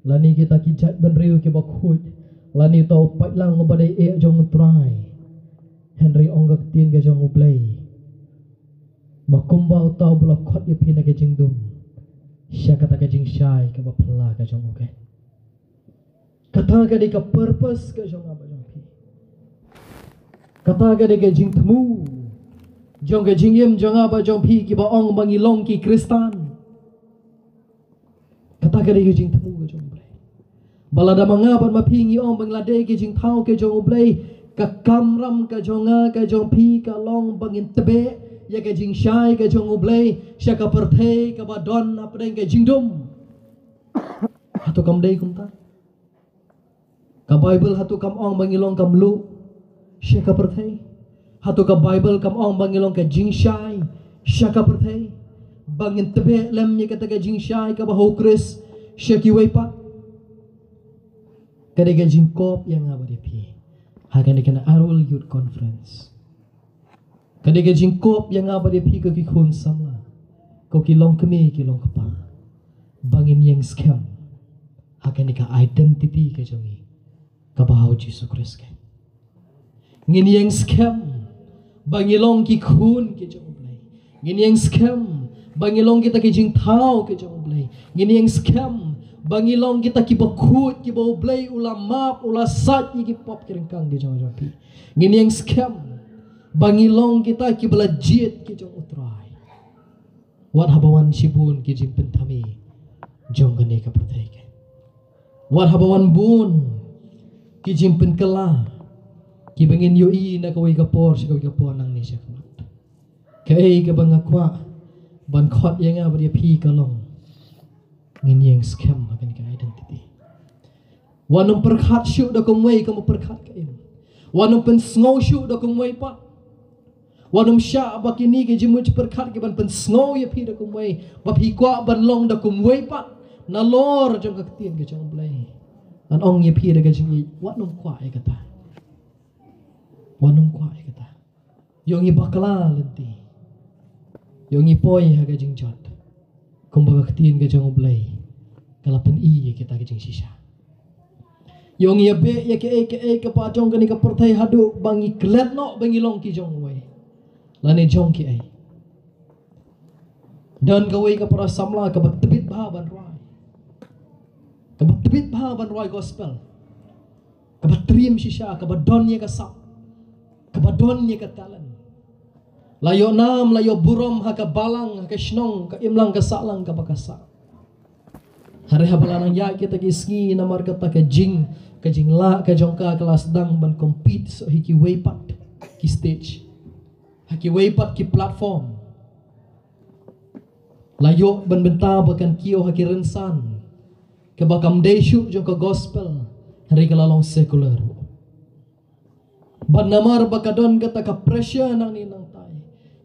lane kita ki jaitbynriew kiba khuid, lane uta u paitlang uba dei eh jong U Trai. Hynrei ong ka ktien ka jong U Blei ba kumba uta uba la khot ïa phi na ka jingdum, sha kata ka jingshai kaba phylla ka jong u keiñ. Kata ka dei ka purpose ka jong nga bad jong phi. Kata ka dei ka jingthmu jong ka jingim jong nga bad jong phi kiba ong ba ngi long ki Khristan. Kata ka dei ka jingthmu ka jong U Blei. Ba lada ma nga bad ma phi ngi ong ba ngi la dei ki jingthaw ka jong U Blei, ka kamram ka jong nga ka jong phi ka long ba ngin tbeh ïa ka jingshai ka jong U Blei sha ka pyrthei kaba don hapdeng ka jingdum. Hato kam dei kumta? Ka Baibl hato kam ong ba ngi long ka mluh sha ka pyrthei? Hato ka Baibl kam ong ba ngi long ka jingshai sha ka pyrthei, ba ngin tbeh lem ïa kata ka jingshai kaba ha U Khrist sha kiwei pat? Ka dei ka jingkup ïa nga bad ïa phi ha kane ka Arul Youth Conference. Ka dei ka jingkup ïa nga bad ïa phi ko ki khun samla, ko ki longkmie ki longkpa, ba ngin ïeng skhem ha kane ka identity ka jong ngi kaba ha U Jisu Khrist. Ngin ïeng skhem ba ngi long ki khun ki jong U Blei. Ngin ïeng skhem ba ngi long kita ki jingthaw ki jong U Blei. Ngin ïeng skhem ba ngi long kita kiba khuid, kiba U Blei u la map, u la sait ïa ki pop ki ryngkang ki jong jong phi. Ngin ïeng skhem ba ngi long kita kiba la jied ki jong U Trai. Wat haba wan shibun ki jingpynthame jong kane ka pyrthei, wat haba wan bun ki jingpynkylla kiba ngin ïohi na kawei ka por sha kawei ka por, nangne sha khmat. Kaei kaba nga kwah ban khot ïa nga bad ïa phi ka long, ngin ïeng skhem ha kane ka identity. Wat nym pyrkhat shuh da kumwei kumba pyrkhat ka im. Wat nym pynsngew shuh da kumwei pat. Wat nym shah ba kine ki jingmut jingpyrkhat ki ban pynsngew ïa phi da kumwei, ba phi kwah ban long da kumwei pat nalor jong ka ktien ka jong U Blei. Ngan ong ïa phi da ka jingïeit, wat nym kwah ïa kata. Wat nym kwah ïa kata. Ïoh ngi bakla lynti, ïoh ngi poi ha ka jingjot, kumba ka ktien ka jong U Blei ka la pyni ïa kita ki jingshisha. Ïoh ngi ïa beh ïa kaei kaei kaba jong kane ka pyrthei haduh ba ngi klet noh ba ngi long ki jong uwei lane jong kiei. Don kawei ka para samla kaba tbit bha ban rwai, kaba tbit bha ban rwai gospel, kaba triem shisha, kaba don ïa ka sap, kaba don ïa ka talent. La ïoh nam, la ïoh burom ha ka balang, ha ka shnong, ka imlang ka sahlang kaba ka sah. Hynrei haba la nang ïaid kita ki sngi, namar kata ka jing, ka jinglah ka jong ka, ka la sdang ban compete sha kiwei pat ki stage, ha kiwei pat ki platform. La ïoh ban bynta ba kan kiew ha ki rynsan kaba kam dei shuh jong ka gospel, hynrei ka la long secular. Bad namar ba ka don kata ka pressure nangne nangtai,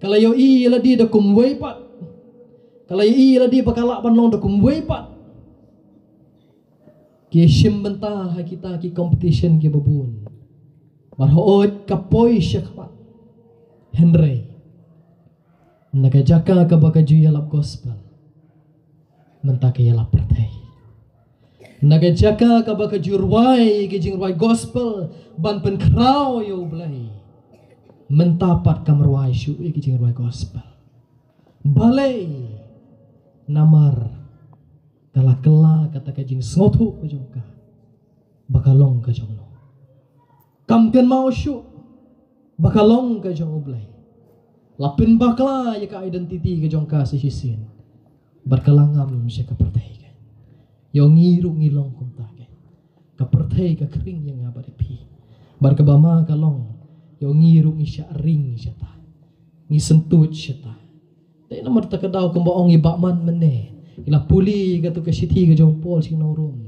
ka la ïohi ïa lade da kumwei pat. Ka la ïohi ïa lade ba ka lah ban long da kumwei pat. Ki shim bynta ha kita ki competition kiba bun. Bad hooid ka poi shakhmat. Hynrei na ka jaka kaba ka ju ïalap gospel, mynta ka ïalap pyrthei. Na ka jaka kaba ka ju rwai ki jingrwai gospel ban pynkhraw ïa U Blei, Mynta pat kam rwai shuh ïa ki jingrwai gospel. Balei? Namar ka la kylla kata ka jingsngewthuh ka jong ka ba ka long ka jong no. Kam kynmaw shuh ba ka long ka jong U Blei. La pynbakla ïa ka identity ka jong ka sa shisien. Bad ka la ngam sha ka pyrthei ka. Ïa ngi ruh ngi long kumta ka. Ka pyrthei ka khring ïa nga bad ïa phi. Bad kaba ma ka long, ïa ngi ruh ngi shah ring shata. Ngi syntuid shata. Te namar ta ka daw kumba ong i Bah Man mynne, i la pule ïa katu ka shithi ka jong Paul sha ki nong Rom.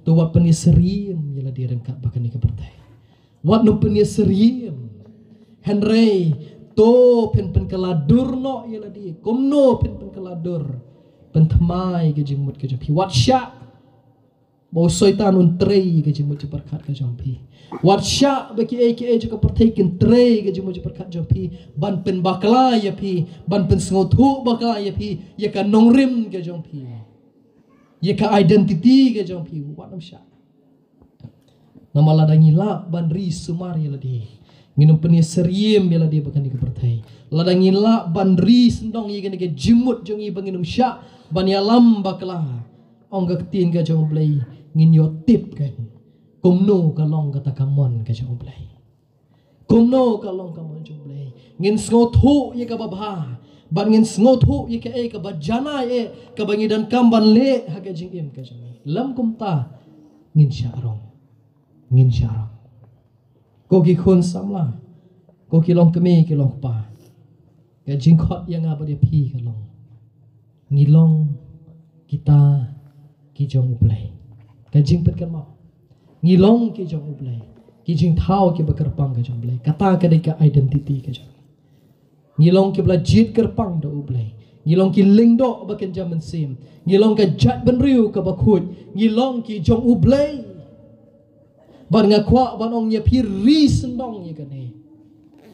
To wat pynïasyriem ïa lade ryngkat bad kane ka pyrthei. Wat nym pynïasyriem. Hynrei to phin pynkylla dur noh ïa lade. Kumno phin pynkylla dur? Pynthymmai ka jingmut ka jong phi. Wat shah ba u Soitan un trei ka jingmut jingpyrkhat ka jong phi. Wat shah ba kiei kiei jong ka pyrthei kin trei ka jingmut jingpyrkhat jong phi ban pynbakla ïa phi, ban pynsngewthuh bakla ïa phi ïa ka nongrim ka jong phi, ïa ka identity ka jong phi. Wat nym shah. Namar lada ngi lah ban ri sumar ïa lade, ngin ym pynïasyriem ïa lade bad kane ka pyrthei. Lada ngi lah ban ri sngewdong ïa kane ka jingmut jong ngi ba ngin ym shah ban ïalam bakla, ong ka ktien ka jong U Blei, ngin ïoh tip ka kumno ka long kata ka mon ka jong U Blei. Kumno ka long ka mon jong U Blei. Ngin sngewthuh ïa kaba bha bad ngin sngewthuh ïa kaei kaba janai eh kaba ngi donkam ban leh ha ka jingim ka jong ngi. Lym kumta ngin shah rong. Ngin shah rong. Ko ki khun samla, ko ki longkmie ki longkpa, ka jingkhot ïa nga bad ïa phi ka long, ngi long kita ki jong U Blei. Ka jingpynkynmaw, ngi long ki jong U Blei. Ki jingthaw kiba kyrpang ka jong U Blei. Kata ka dei ka identity ka jong ngi. Ngi long kiba la jied kyrpang da U Blei. Ngi long ki lyngdoh ba kynja mynsiem. Ngi long ka jaitbynriew kaba khuid. Ngi long ki jong U Blei. Bad nga kwah ban ong ïa phi, ri sngewdong ïa kane.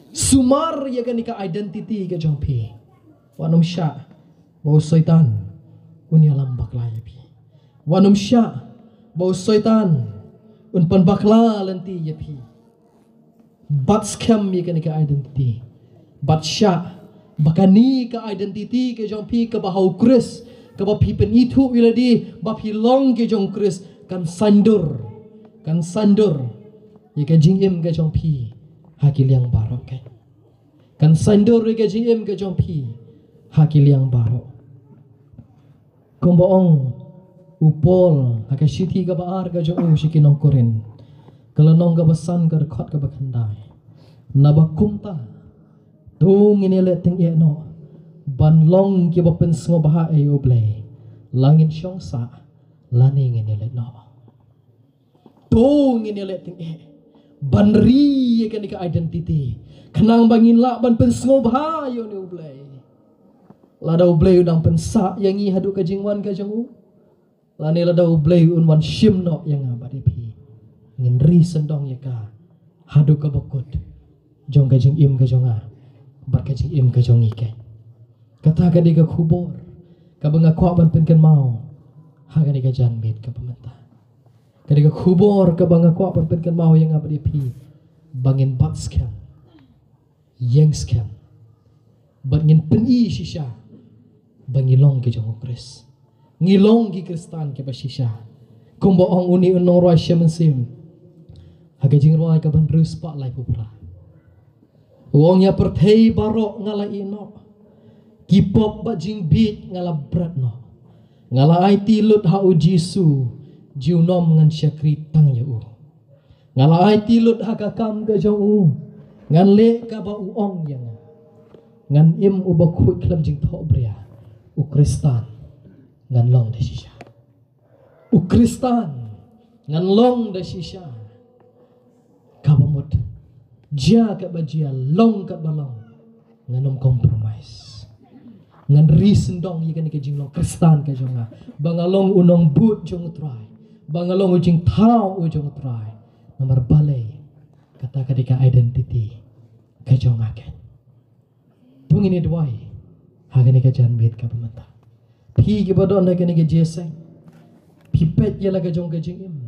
Sumar ïa kane ka identity ka jong phi. Wat nym shah ba u Soitan un ïalam bakla ïa phi. Wat nym shah ba u Soitan un pynbakla lynti ïa phi. Bat skhem ïa kane ka identity. Bat shah ba kane ka identity ka jong phi kaba ha u Khrist, kaba phi pynithuh ïa lade ba phi long ki jong u Khrist, kan saiñdur, kan saiñdur ïa ka jingim ka jong phi ha ki liang baroh ka. Kan saiñdur ïa ka jingim ka jong phi ha ki liang baroh. Kumba ong u Paul ha ka shithi kaba ar ka jong u sha ki nong Korinth, ka lynnong kaba san, ka dkhot kaba khyndai. Naba kumta, to ngin ïaleh tyngeh noh ban long kiba pynsngewbha ïa U Blei, la ngin shong sah lane ngin ïaleh noh. To ngin ïaleh tyngeh ban ri ïa kane ka identity, khnang ba ngin lah ban pynsngewbha ïa une U Blei. Lada U Blei u dang pynsah ïa ngi haduh ka jingwan ka jong u, lane lada U Blei un wan shim noh ïa nga bad ïa phi, ngin ri sngewdong ïa ka haduh kaba kut jong ka jingim ka jong nga bad ka jingim ka jong ngi ka. Kata ka dei ka khubor kaba nga kwah ban pynkynmaw ha kane ka janmiet kaba mynta. Ka dei ka khubor kaba nga kwah ban pynkynmaw ïa nga bad ïa phi, ba ngin bat skhem, ïeng skhem, bad ngin pyni shisha ba ngi long ki jong u Khrist. Ngi long ki Khristan kiba shisha. Kumba ong une u nongrwai shimet mynsiem ha ka jingrwai kaba hynriew spah laiphew phra, u ong, ïa pyrthei baroh nga la ïeh noh, ki pop bad jingbieit nga la bret noh. Nga la aiti lut ha u Jisu, junom ngan shakri tang ïa u. Nga la aiti lut ha ka kam ka jong u, ngan leh kaba u ong ïa nga. Ngan im uba khuid khlem jingthoh bria, u Khristan ngan long da shisha. U Khristan ngan long da shisha. Kaba mut, jia kaba jia, long kaba long, ngan ym compromise. Ngan ri sngewdong ïa kane ka jinglong Khristan ka jong nga, ba nga long u nongbud jong u Trai, ba nga long u jingthaw u jong u Trai. Namar balei? Kata ka dei ka identity ka jong nga ka. To ngin ïa duwai ha kane ka janmiet kaba mynta. Phi kiba don ha kane ka jingïaseng, phi peit ïa la ka jong ka jingim.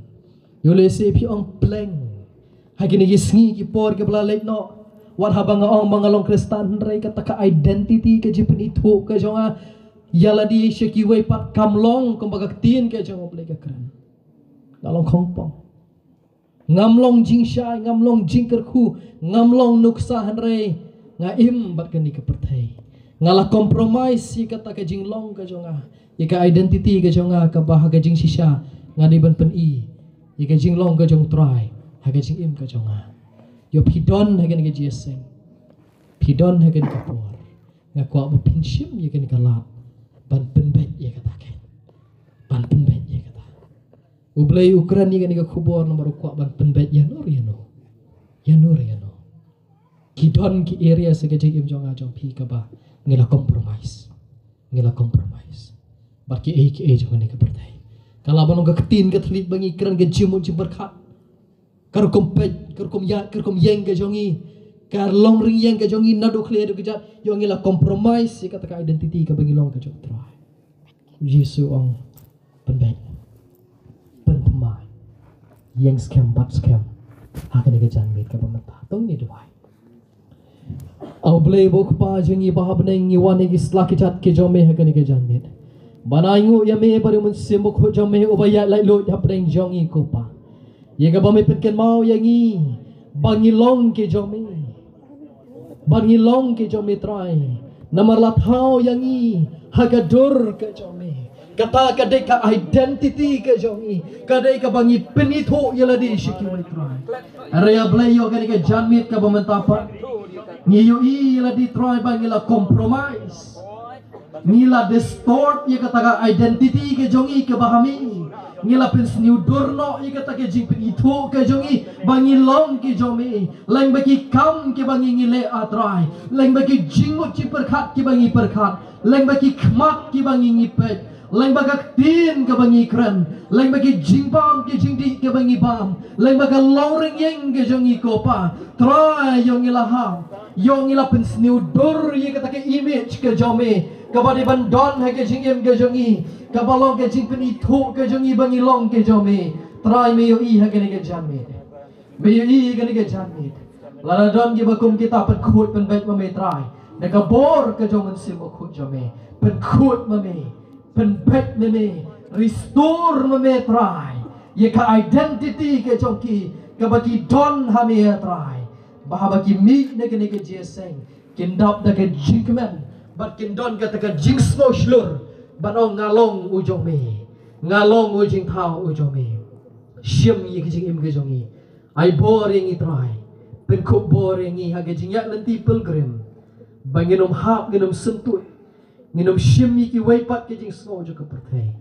Ïoh lehse phi ong pleng ha kine ki sngi ki por kiba la leit noh, Wat haba nga ong ba nga long Khristan, hynrei kata ka identity, ka jingpynithuh ka jong nga ïa lade sha kiwei pat kam long kumba ka ktien ka jong U Blei ka kren. Nga long khongpong. Ngam long jingshai, ngam long jingkyrkhu, ngam long nuksa, hynrei nga im bad kane ka pyrthei. Nga la compromise ïa kata ka jinglong ka jong nga, ïa ka identity ka jong nga, kaba ha ka jingshisha nga dei ban pyni ïa ka jinglong ka jong U Trai ha ka jingim ka jong nga. Ïoh phi don ha kane ka jingïaseng, phi don ha kane ka por, nga kwah ba phin shim ïa kane ka lad ban pynbeit ïa kata ka, ban pynbeit ïa kata. U Blei u kren ïa kane ka khubor namar u kwah ban pynbeit ïano re ïano, ïano re ïano. Ki don ki area ha ka jingim jong nga jong phi kaba ngi la compromise, ngi la compromise bad kiei kiei jong kane ka pyrthei. Ka lah ban long ka ktien ka thylliej ba ngi kren, ka jingmut jingpyrkhat, ka rukom peit, ka rukom ïa, ka rukom ïeng ka jong ngi, ka long ring ïeng ka jong ngi, naduh khlieh haduh kjat, ïoh ngi la compromise ïa kata ka identity kaba ngi long ka jong U Trai. Jisu u ong, pynbeit, pynthymmai, ïeng skhem bad skhem ha kane ka janmiet kaba mynta. To ngin duwai. A U Blei bad U Kpa jong ngi ba ha bneng, ngi wan ha ki slak ki jait ki jong me ha kane ka janmiet, ban ainguh ïa me bad ïa U Mynsiem Bakhuid jong me uba ïaid laitluid ha bneng jong ngi, ko Pa. Ïa kaba me pynkynmaw ïa ngi ba ngi long ki jong me, ba ngi long ki jong me, Trai. Namar la thaw ïa ngi ha ka dur ka jong me. Kata ka dei ka identity ka jong ngi, ka dei kaba ngi pynithuh ïa lade sha kiwei, Trai. Hynrei A Blei, ïa kane ka janmiet kaba mynta pat, ngi ïohi ïa lade, Trai, ba ngi la compromise, ngi la distort ïa kata ka identity ka jong ngi kaba ha me. Ngi la pynsniew dur noh ïa kata ka jingpynithuh ka jong ngi ba ngi long ki jong me, lyngba ki kam kiba ngi, ngi leh, A Trai, lyngba ki jingmut jingpyrkhat kiba ngi pyrkhat, lyngba ki khmat kiba ngi, ngi peit, lyngba ka ktien kaba ngi kren, lyngba ki jingbam ki jingdih kiba ngi bam, lyngba ka longrynieng ka jong ngi, ko Pa. Trai, ïoh ngi la hap, ïoh ngi la pynsniew dur ïa kata ka image ka jong me kaba dei ban don ha ka jingim ka jong ngi, kaba long ka jingpynithuh ka jong ngi ba ngi long ki jong me. Trai, me ïohi ha kane ka janmiet, me ïohi ha kane ka janmiet. Lada don kiba kum kita, pynkhuid pynbeit ma me, Trai, da ka bor ka jong U Mynsiem Bakhuid jong me. Pynkhuid ma me, pynbeit ma me, restore ma me, Trai, ïa ka identity ka jong ki kaba ki don ha me, A Trai, ba haba ki mih na kane ka jingïaseng, kin dap da ka jingkmen bad kin don kata ka jingsngewshlur ban ong, nga long u jong me, nga long u jingthaw u jong me. Shim ïa ka jingim ka jong ngi. Ai bor ïa ngi, Trai. Pynkhuid bor ïa ngi ha ka jingïaid lynti pilgrim, ba ngin ym hap, ngin ym syntuid, ngin ym shim ïa kiwei pat ki jingsngew jong ka pyrthei.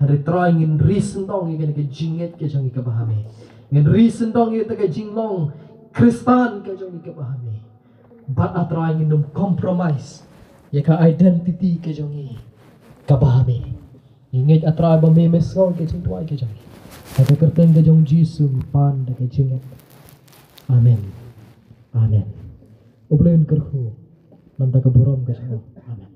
Hynrei, Trai, ngin ri sngewdong ïa kane ka jingngeit ka jong ngi kaba ha me. Ngin ri sngewdong ïa kata ka jinglong Khristan ka jong ngi kaba ha me. Bad, A Trai, ngin ym compromise ïa ka identity ka jong ngi kaba ha me. Ngi ngeit, A Trai, ba me, me sngew ïa ka jingduwai ka jong ngi. Ha ka kyrteng ka jong U Jisu ngi pan da ka jingngeit. Amen. Amen. U Blei un kyrkhu mynta ka burom ka jong u. Amen.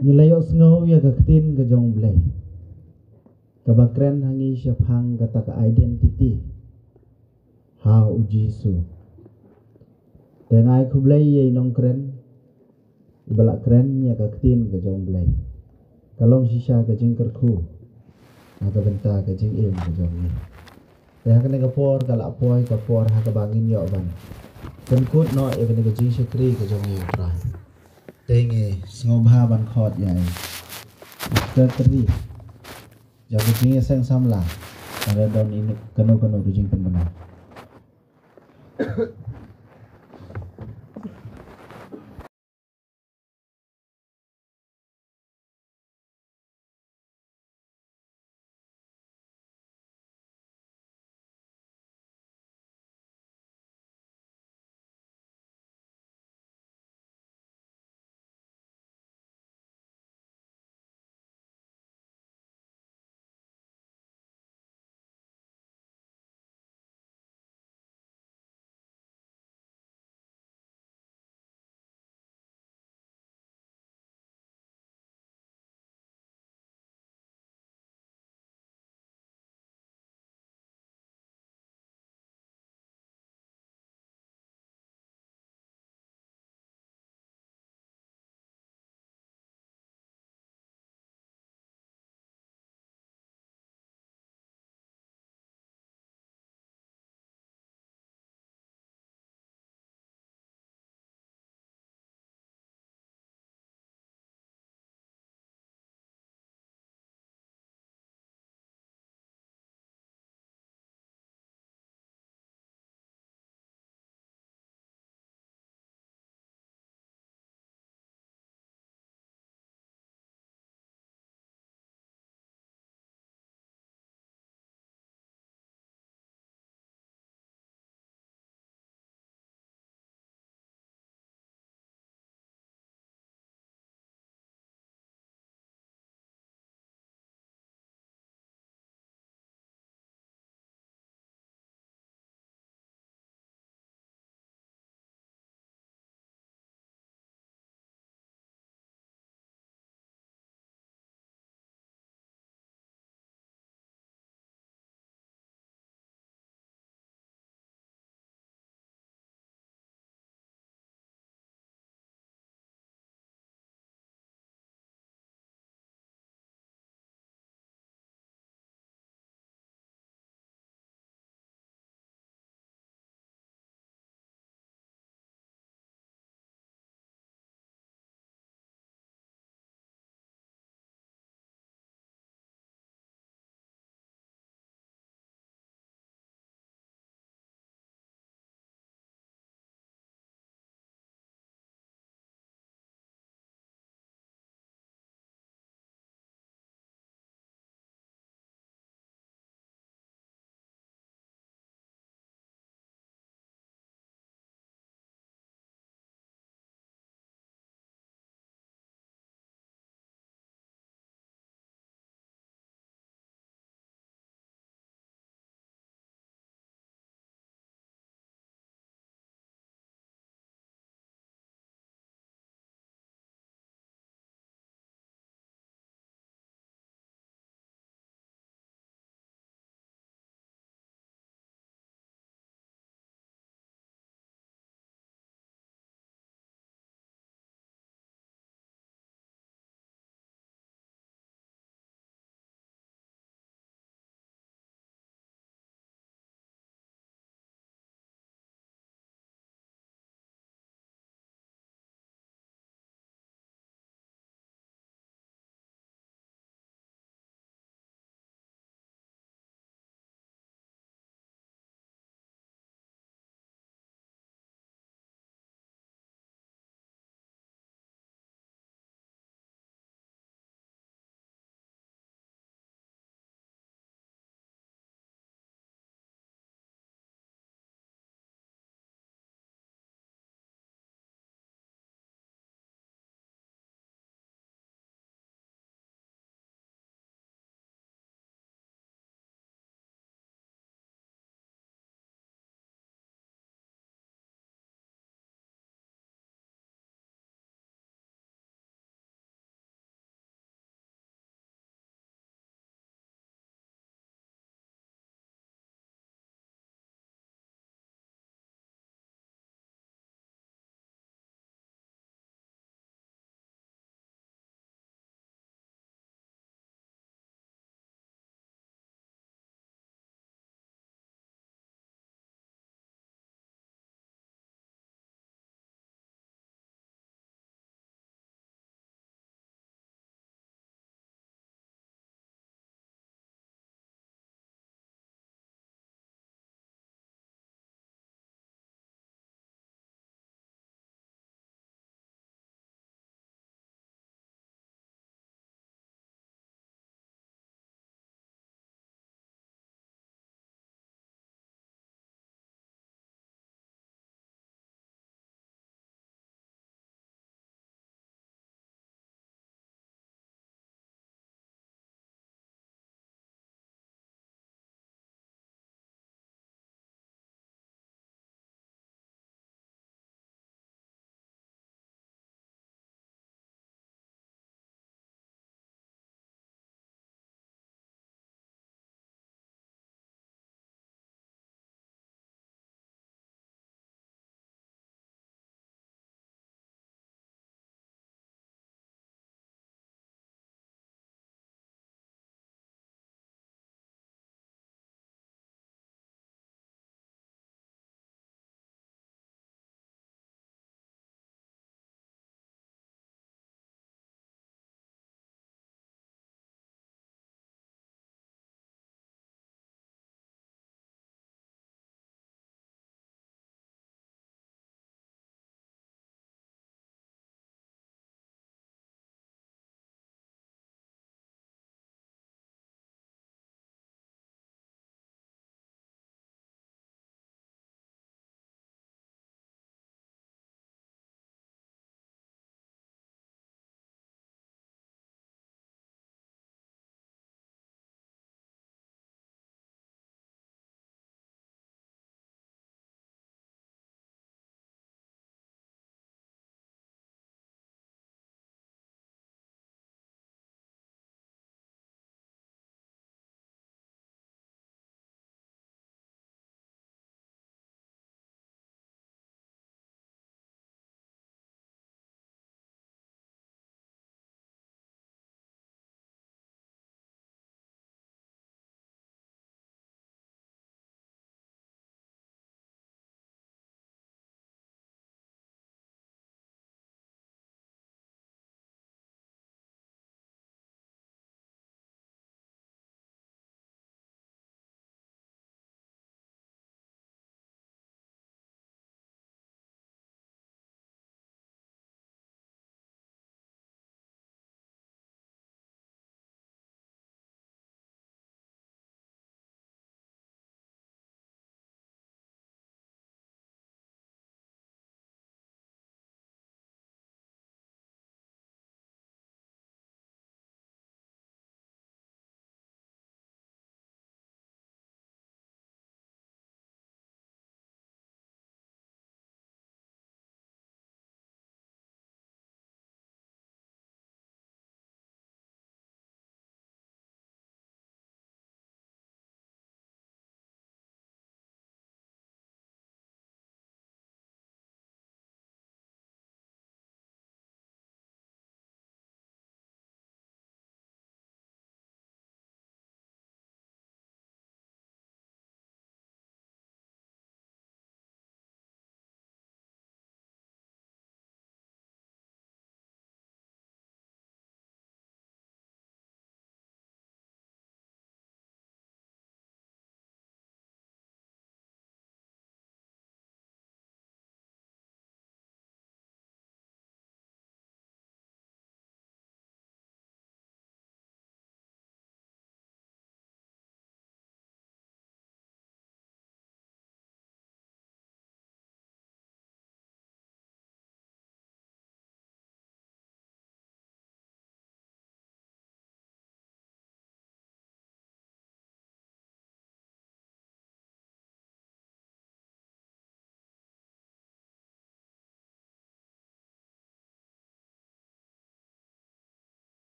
Ngi la ïohsngew ïa ka ktien ka jong U Blei, kaba kren ha ngi shaphang kata ka identity ha U Jisu. Te nga ai khublei ïa i nongkren iba la kren ïa ka ktien ka jong U Blei. Ka long shisha ka jingkyrkhu na ka bynta ka jingim ka jong ngi. Te ha kane ka por ka la poi ka por ha kaba ngin ïoh ban pynkut noh ïa kane ka jingshakri ka jong ngi, Trai. Te ngi sngewbha ban khot ïa i Secretary jong ka jingïaseng samla, lada don ïa kano kano ka jingpynbna.